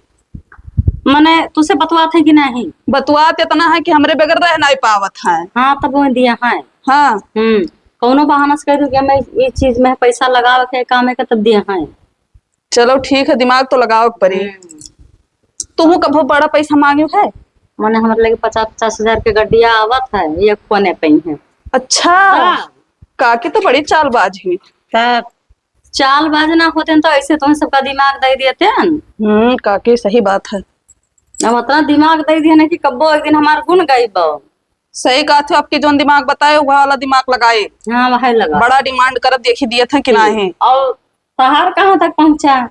मने तुसे बतवात है कि नहीं? बतवात इतना है कि हमरे बगैर रह नहीं पावत है। हाँ, तब वो दिया है। हाँ। हम्म, कौनो बहाना से कह दो कि हमें ये चीज में पैसा लगावे के काम है, तब दिया है। चलो ठीक है, दिमाग तो लगावे के पड़ी। हम्म। तुहू कभो बड़ा पैसा मांग्यो है? मने हमरे लगे पचास पचास हजार के गड्डिया आवत है, ये कोने पे ही है। अच्छा। हाँ। काकी तो बड़ी चालबाज है। तब चालबाज ना होते तो ऐसे तुम सबका दिमाग दे देते हैं। हम्म, काकी सही बात है। अब इतना दिमाग दे दिया ना कि कब्बो एक दिन हमार गुण गई बा। सही कहत हो, आपके जौन दिमाग बताए, वह वाला दिमाग लगाए। हाँ, वह लगा। बड़ा demand करत देखी दिए थे कि हम्म। नहीं। और तहार कहाँ तक पहुँचा?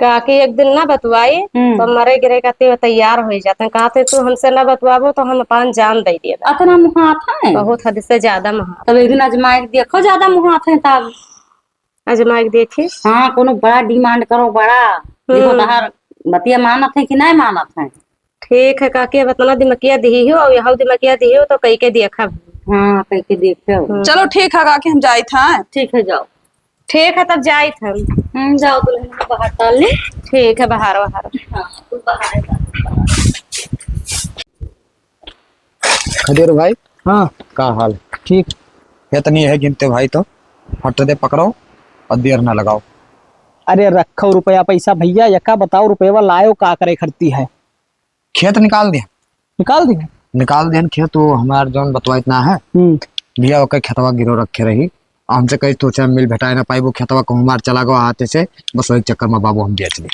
काकी एक दिन ना बतवाई, हम्म। तो मरे गिरे खातिर तैयार हो जाते हैं। कहते, "तू हमसे ना बतवाबो तो हम अपन जान दे दिए।" अतना मुहात है? बहुत हद से ज्यादा मुहात। तब एक दिन आजमा के देखो, ज्यादा मुहात है तब। आजमा के देखी। हाँ, कोनो बड़ा demand करो, बड़ा। देखो, हम्म। तहार बतिया मानत है कि नहीं मानत है? ठीक है काकी, अब इतना दिमकिया दिही हो और यहाँ दिमकिया दिही हो तो कई के देखब। हाँ, कई के देखब। हम्म। चलो ठीक है काकी, हम जाइत हैं। ठीक है, जाओ। ठीक है, तब जाइत हम। हम्म, जाओ दुलहिन, बाहर टाल ली। ठीक है, बाहर, बाहर। हाँ, तू बाहर जा। खदेर भाई। हाँ। का हाल? ठीक। इतनी है गिनते भाई तो फट दे पकड़ो और देर ना लगाओ। अरे रखो रुपया पैसा भैया, यका बताओ रुपया लायो का करे खरती है? खेत निकाल दे। निकाल दे? निकाल दे खेत, वो हमार जौन बतवा इतना है। हम्म। भैया ओके खेतवा गिरो रखे रही। हमसे कही तो चाहे मिल भेटाए ना पाई, वो खेतवा को हमार चला गवा हाथे से, बस वही चक्कर में बाबू हम बेच दे।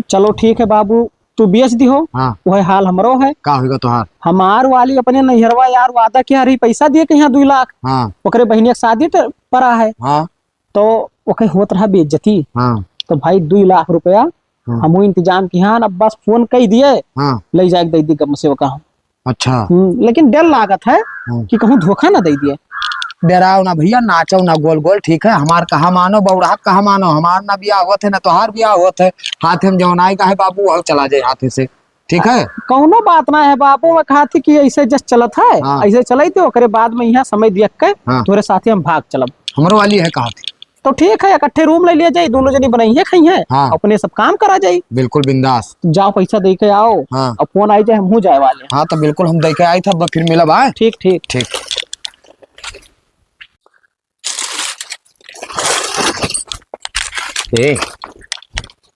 चलो ठीक है बाबू, तू बेच दिहो। हाँ। वह हाल हमरो है। का होइगा तोहार? हमार वाली अपने नैहरवा यार वादा किया रही, पैसा दिए के यहाँ दुई लाख। हाँ। ओकरे बहिनिया के शादी त-, पड़ा है। हाँ। तो ओके होत रहा बेइज्जती। हाँ। तो भाई दुई लाख रुपया हाँ। हमहू इंतजाम किहान, अब बस फोन कई दिए, हाँ। ले जाके दे दी गम से ओका हम। अच्छा। हम्म, लेकिन डर लागत है हाँ। कि कहूँ धोखा ना दे दिए। डराओ ना भैया, नाचो ना गोल गोल, ठीक है? हमार कहा मानो, बौड़हा कहा मानो, हमार ना बियाह होत है, ना तोहार बियाह होत है। हाथ में जौन आएगा है बाबू, वो चला जाए हाथे से, ठीक है? कौनो बात ना है बाबू, मैं कहा थी कि ऐसे जस चलत है, हाँ। ऐसे चलई थे, ओकरे बाद में यहाँ समय दिया के हाँ। तोरे साथे हम भाग चलब। हमरो वाली है कहा थी। तो ठीक है, इकट्ठे रूम ले लिया जाए, दोनों जनी बनइहे खइहे, हाँ। अपने सब काम करा जाए। बिल्कुल बिंदास। जाओ पैसा दे के आओ, हाँ। अब फोन आई जाए, हमहू जाए वाले। हाँ, तो बिल्कुल हम दे के आई था, अब फिर मिलब, आए? ठीक, ठीक। ठीक। ए।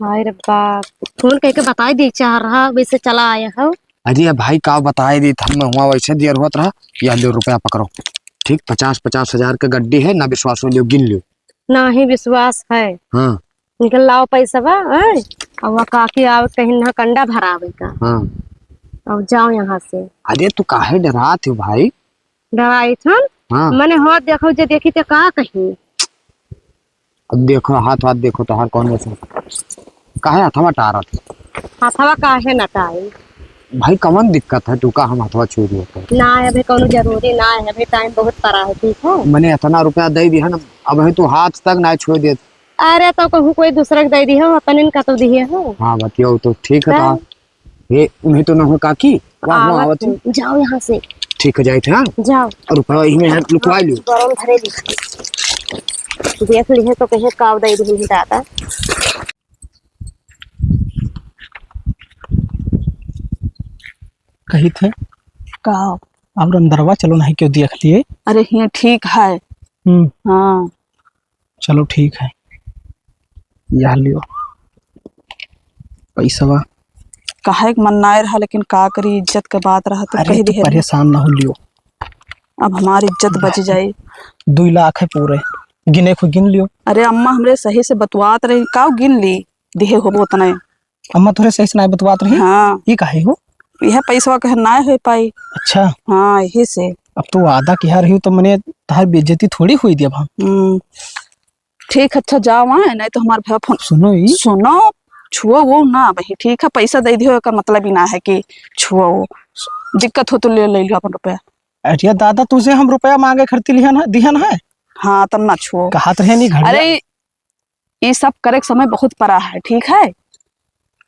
हाय रे बाप, फोन कइके बताई दे चाह रहा, वैसे चला आया हो। अरे भाई, का बताई दी था, मैं हुआ वैसे देर होत रहा, या लो रुपया पकड़ो। ठीक, पचास, पचास हजार के गड्डी है, ना विश्वास हो लियो, गिन लियो। नाही विश्वास है। हाँ। निकल लाओ पैसा बा, हैं? अब वह काकी आवे कहीं ना कंडा भरावे का। हाँ। अब जाओ यहाँ से। अरे तू काहे डरात हो भाई? डराई थन? हाँ। मने हाथ देखो जे देखी ते का कही? अब देखो हाथ, हाथ देखो तोहार कौन वैसे? काहे हथवा टारत? हथवा काहे ना टाई? भाई कवन दिक्कत है तू का हम हथवा छू दिए तो? ना है अभी कौनो जरूरी ना है, अभी टाइम बहुत पड़ा है, ठीक है? मने इतना रुपया दे दिया ना, अब है तू हाथ तक ना छू दे। अरे तो कहूँ कोई दूसरा के दे दिए हो, अपने का तो दिए हो। हाँ बतियो तो ठीक है। ये उन्हें तो ना हो काकी, वाह, वाह, आवत आवत है। है। जाओ यहाँ से। ठीक है, जाए थे, हाँ? जाओ। और रुपया यही में है, लुकवा लो। गरम धरे दी। देख ली है तो कहे काव दे दी दादा। कही थे? का? और अंदरवा चलो, नहीं क्यों देख लिए? अरे, हियाँ ठीक है। हम्म। हाँ। चलो, ठीक है, यह लियो पैसवा। काहे के मन नाय रहा, लेकिन का करी, इज्जत के बात रहा तो अरे, कह तू दिहे। परेशान ना हो लियो। अब हमारी इज्जत बच जाई। दुई लाख है पूरे, गिने को गिन लियो। अरे अम्मा, हमरे सही से बतवात रही, काव गिन ली, दिहे होबो उतने। अम्मा तोरे सही से नाय बतवात रही? हाँ। ये काहे हो? यह पैसवा कहे ना हो पाई। अच्छा। हाँ, यही से। अब तू वादा किहा रही हो तो मने तहार बेइज्जती थोड़ी हुई दिया हम। हम्म। ठीक, अच्छा जाओ, आए, नहीं तो हमार भैया फोन। सुनो ई। सुनो, छुओ वो ना भाई, ठीक है, पैसा दे दियो, एकर मतलब ही ना है कि छुओ वो। दिक्कत हो तो ले, ले लियो अपन रुपया। अरे दादा, तुझसे हम रुपया मांगे खरती लिहन है, दिहन है? हाँ, तब ना छुओ। कहात रहे नहीं घड़िया। अरे, ई सब करे के समय बहुत परा है, ठीक है?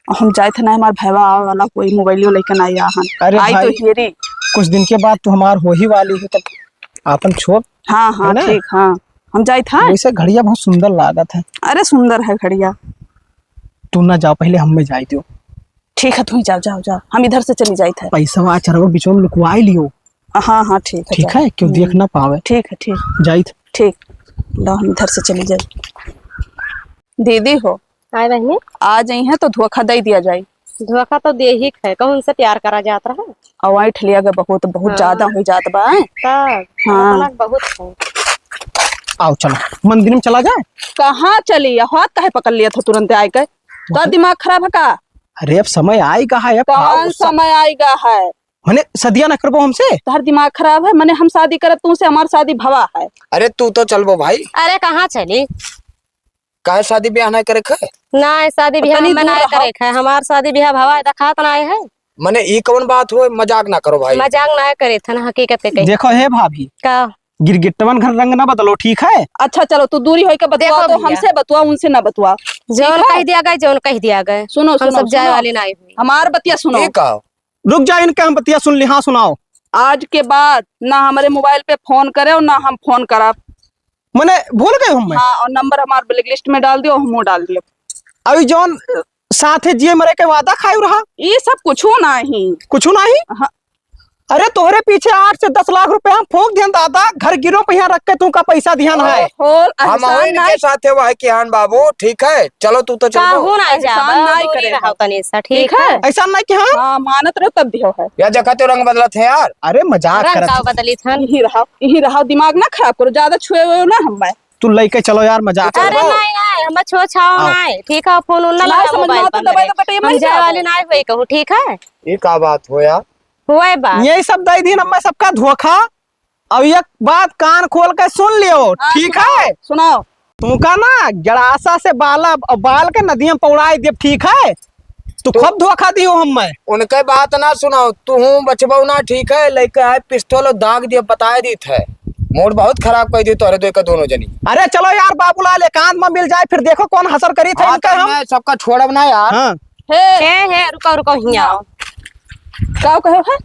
हम जाइत है ना, हमार भैया आवे वाला, कोई मोबाइलियो लेके ना आया हन। अरे आई तो भाई, हेरी। कुछ दिन के बाद तू हमार हो ही वाली है, तब आपन छोड़, हाँ, हाँ, है ना? ठीक, हाँ। हम जाइत है। वैसे घड़िया बहुत सुंदर लागत है। अरे, सुंदर है घड़िया। तू ना जाओ, पहले हमें जाए दियो। ठीक है, तू ही जाओ, जाओ, जाओ। हम इधर से चली जाइत है। पैसा अचरवा बिचवा में लुकवाए लियो। हाँ, हाँ, ठीक है, ठीक जाओ। है, क्यों देख हम्म। ना पावे। ठीक है, ठीक। जाइत। ठीक। लो, हम इधर से चली जाए। दीदी हो, हाँ बहनी। आ जाई हैं तो धोखा दे दिया जाए। धोखा तो दे ही है, कहूँ उनसे प्यार करा जात रहा। और वही ठलिया के बहुत, बहुत हाँ। ज्यादा हो जात बा। तब हाँ। खतरनाक बहुत है। आओ चलो, मंदिर में चला जाए। कहाँ चली? हाथ काहे पकड़ लिया था तुरंत आए के? तो दिमाग खराब है का? अरे अब समय आएगा है, अब कौन समय आएगा है? मने सदिया ना करबो हमसे? तोहर दिमाग खराब है, मने हम शादी करब तुमसे, हमार शादी भवा है। अरे तू तो चलबो भाई। अरे कहाँ चली? काहे शादी ब्याह ना करे खे? ना, शादी ब्याह तनी हमें दूर ना रहो। करे खे, हमार शादी ब्याह भवा है, देखात ना है। मने ई कौन बात हो, मजाक ना करो भाई। मजाक ना करे थे ना, हकीकत है कही। देखो हे भाभी। का? गिरगिट्टवन घर रंग ना बदलो, ठीक है? अच्छा चलो, तू दूरी होई के बतुआ, देखो तो भैया। हमसे बतुआ, उनसे ना बतुआ। जौन ठीक है? कह दिया गए, जौन कह दिया गए। सुनो, हम सुनो, सब जाए सुनो। वाली ना हुई। हमार बतिया सुनो। ठीक है। रुक जा, इनके हम बतिया सुन ली। हाँ, सुनाओ। आज के बाद ना हमारे मोबाइल पे फोन करे और ना हम फोन करब। मने भूल गए हम मैं? हाँ, और नंबर हमार ब्लैक लिस्ट में डाल दियो, हमहू डाल दियो। अभी जौन साथे जिए मरे के वादा खायु रहा? ये सब कुछू नहीं। कुछू नहीं? हाँ। अरे तोहरे पीछे आठ से दस लाख रुपया हम फूंक दिहन दादा, घर गिरो पे यहाँ रख के तू का पैसा दिहन है। ओहो, हम एहसान और इनके नहीं। साथे वह किहान बाबू, ठीक है? चलो तू तो चलो। काहू ना एहसान जाबा, नहीं दूरी करे रहो हम। तनी सा, ठीक ठीक है? है? ऐसा नहीं कि हाँ? हाँ, मानत रहो तब दियो है। या देखा तो रंग बदलत है यार। अरे मजाक रंग करत का है। बदली थन? यही रहो, यही रहो, दिमाग ना खराब करो, ज्यादा छुए हुए ना हम मैं। तू लेके चलो यार, मजाक अरे करो। नहीं, नहीं, हम छो छाओ आओ। नहीं, ठीक है? फोन उन ना ना लगा समझ में मोबाइल आता पर दबाई मेरे। दबाई हम मत जाए जाओ। वाले ना हुए कहूँ, ठीक है? ये का बात हो यार? हुए बात। यही सब दे दिन हमें सबका धोखा। अब एक बात कान खोल के सुन लियो, हाँ, ठीक सुनाओ, है? सुनाओ। तुमका ना गड़ासा से बाला, बाल के नदिया में पौड़ाई देब, ठीक है? तू तू खूब धोखा दियो हमें। उनके बात ना सुनाओ, तू हूँ बचबो ना, ठीक है? लेके आए पिस्तौल और दाग दियो, बताए दीत है। मूड बहुत खराब कर दियो तोहरे दो का दोनों जनी। अरे चलो यार बाबूलाल, एकांत में मिल जाए, फिर देखो कौन हसर करी थे हाँ, इनका तो हम। मैं सबका छोड़ब ना यार। हाँ। हे। हे, हे, रुको, रुको, हियाँ आओ। का कहो है?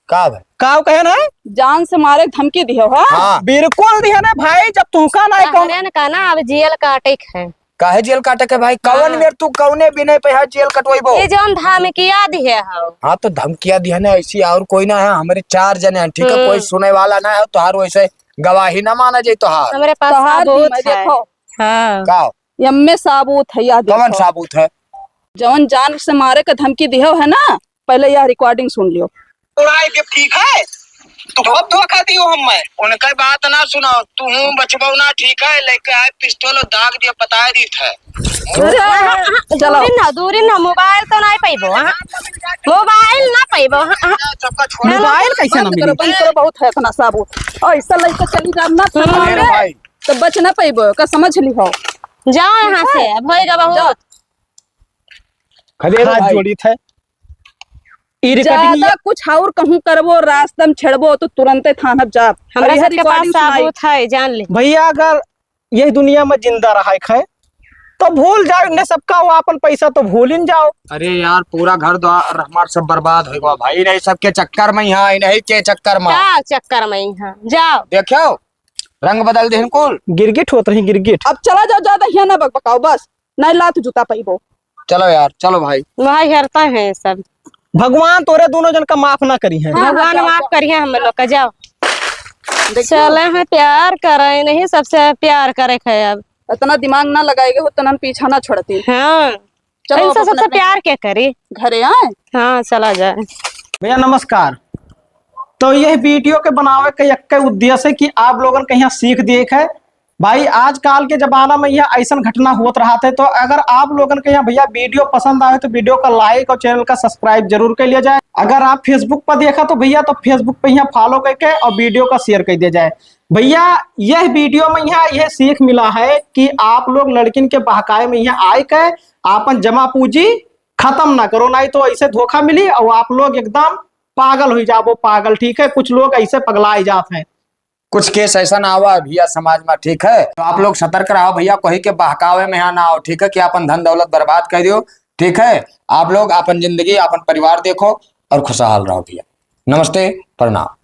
का भाई? का कहे ना? जान से मारे के धमकी दियो है? हाँ। बिल्कुल दिया ना भाई, जब तुमका ना कहूँ। अरे न कहना, अब जेल काटे के है। काहे जेल काटे के भाई? कौन हाँ। मेर तू कौने बिनय पे है जेल कटवाइबो? ये जौन धमकिया दिए हो। हाँ, तो धमकिया दिया ना, ऐसी और कोई ना है, हमारे चार जने हैं, ठीक है? हम्म। कोई सुने वाला ना है, तोहार वैसे गवाही ना माना जाए तोहार। हमारे पास तोहार सबूत दिमाग है। देखो। हाँ। का? यम्मे साबूत है, याद कवन रखो। साबूत है? जवन जान से मारे के धमकी दिहो है ना, पहले यह recording सुन लियो। उड़ाई के ठीक है, तू बहुत धोखा दियो हमें। उनके बात ना सुनो, तू हूँ बचबो ना, ठीक है? लेके आए पिस्तौल और दाग दियो, बताए दी थे। अरे, चलो। दूरी ना, दूरी ना, मोबाइल तो नहीं पैबो, हाँ? मोबाइल ना पैबो, हाँ, हाँ। सबका छोड़। मोबाइल कैसे ना बंद करो, मिली? बंद करो, बहुत है इतना साबूत। और ऐसा लेके चली जाब ना, अरे भाई। तो बच ना पैबो, का समझ ली हो। जाओ यहाँ से, अब होएगा बहुत। जाओ। खदेड़ो हाथ भाई। जोड़ी थे। ई recording ज्यादा ये कुछ और कहूँ करबो, रास्ता में छेड़बो तो तुरंते थाना जाब। हमरा अरे, यह सबके पास recording सुनाई। साबूत है, जान ले। भैया, अगर यही दुनिया में जिंदा रहा है, तो भूल जाओ इन्हें सबका, वो अपन पैसा तो भूल ही न जाओ। अरे यार, पूरा घर द्वार हमार सब बर्बाद हो गया भाई, इन्हें सबके चक्कर में यहाँ, इन्हीं के चक्कर में। का चक्कर में यहाँ? जाओ। देखो, रंग बदल दे इनको। गिरगिट होत रही, गिरगिट। अब चला जाओ, ज्यादा यहाँ ना बकबकाओ, बस। नहीं लात जूता पइबो। चलो यार, चलो भाई। भाई हरता है सब। भगवान तोरे दोनों जन का माफ ना करी है। हाँ, हाँ, भगवान जाओ, माफ जाओ। करी है हम लोग का, जाओ। देखियो। चले हैं प्यार करे, नहीं सबसे प्यार करे है अब। इतना दिमाग ना लगाएगे हो, तो हम पीछा ना छोड़ती। हाँ। चलो, इनसे अब अपने, सबसे अपने प्यार के करी? घरे आए। हाँ, चला जाए। भैया नमस्कार। तो यह video के बनावे के एक उद्देश्य है कि आप लोगन के यहाँ सीख दिए है भाई, आजकल के जमाना में यहाँ ऐसन घटना होत रहत है, तो अगर आप लोगन के यहाँ भैया video पसंद आवे तो video का like और channel का subscribe जरूर कर लिया जाए। अगर आप Facebook पर देखा तो भैया, तो Facebook पे यहाँ follow करके और video का share कर दिया जाए। भैया, यह video में यहाँ यह सीख मिला है कि आप लोग लड़किन के बहकावे में यहाँ आए के आपन जमा पूंजी खत्म ना करो, नहीं तो ऐसे धोखा मिली और आप लोग एकदम पागल हो जाबो, पागल। ठीक है, कुछ लोग ऐसे पगलाए जात हैं। कुछ case ऐसा ना आवा भैया समाज में, ठीक है? तो आप लोग सतर्क रहो भैया, कोई के बहकावे में यहाँ ना आओ, ठीक है, कि आपन धन दौलत बर्बाद कर दियो, ठीक है? आप लोग आपन जिंदगी, आपन परिवार देखो और खुशहाल रहो भैया। नमस्ते, प्रणाम।